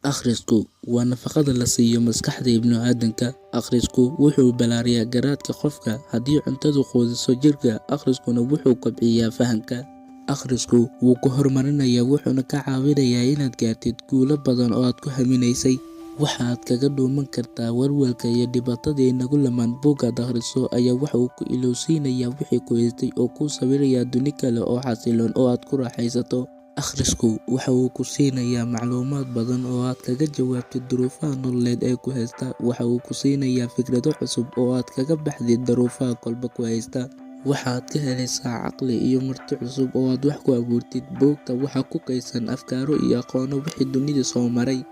Akhrisku waa nafaqada la siiyo maskaxda ibnu-aadanka. Akhrisku wuxuu ballaariyaa garaadka qofka. Haddii cuntadu quudiso jirka, akhriskuna wuxuu kobciyaa fahamka. Akhrisku wuu ku horumarinayaa, wuxuuna kaa caawinayaa inaad gaartid guulo badan oo aad ku haminaysay. Waxa aad kaga dhuuman kartaa walwalka iyo dhibaatada inagu lamaan. Buug aad akhriso ayaa waxa uu ku ilowsiinayaa wixii ku haystay oo kuu sawiraya duni kale oo xasilloon oo aad ku raaxaysato. Akhrisku waxa uu ku siinayaa macluumaad badan oo aad kaga jawaabtid duruufaha nololeed ee ku haysta. Waxa uu ku siinayaa fikrado cusub oo aad kaga baxdid duruufaha kolba ku haysta. Waxa aad ka helaysaa caqli iyo murti cusub oo aad wax ku abuurtid. Buugta waxaa ku kaydsan afkaaro iyo aqoono wixii dunida soo maray.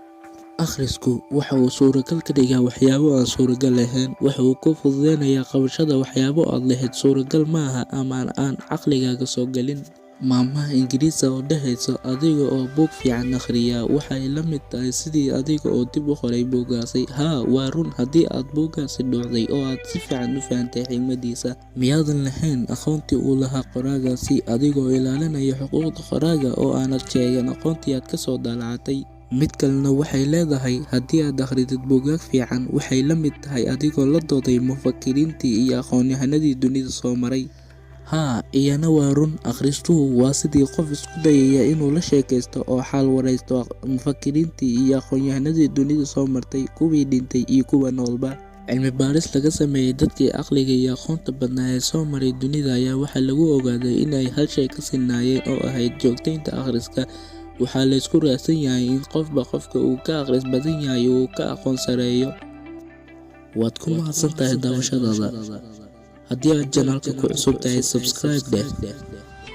Akhrisku waxa uu suuragal ka dhigaa waxyaabo aan suuragal ahayn. Waxa uu kuu fududeynayaa qabashada waxyaabo aad lahayd suuragal maaha ama aan caqligaaga soo galin. Maahmaah Ingiriis ah oo dhahaysa "Adiga oo buug fiican akhriya waxay la mid tahay sidii adiga oo dib u qoray buuggaasi." Haa, waa run haddii aad buuggaasi dhuuxday oo aad si fiican u fahantay xigmaddiisa. Miyaadan lahayn aqoontii uu lahaa qoraagaasi, adigoo ilaalinaya xuquuqda qoraaga oo aanad sheegan aqoontii aad ka soo daalacatay? Mid kalena waxay leedahay, haddii aad akhridid buugaag fiican, waxay la mid tahay adigoo la dooday mufakiriintii iyo aqoonyahanadii dunida soo maray. Haa, iyana waa run. Akhristuhu waa sidii qof isku dayaya inuu la sheekaysto oo xaal waraysto mufakiriintii iyo aqoonyahanadii dunida soo martay, kuwii dhintay iyo kuwa noolba. Cilmi baaris laga sameeyay dadkii caqliga iyo aqoonta badnaa ee soo maray dunida ayaa waxaa lagu ogaaday in ay hal shay ka sinnaayeen oo ahayd joogteynta akhriska. Waxaa la isku raacsan yahay in qofba qofka uu ka akhris badan yahay uu ka aqoon sareeyo. Waad ku mahadsantahay daawashadaada. Haddii aad channelka ku cusub tahay, subscribe dheh.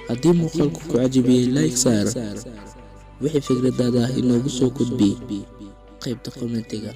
Haddii muuqaalku ku cajabiyey, like saar. Wixii fikradaada ah inoogu soo gudbi qaybta commentiga.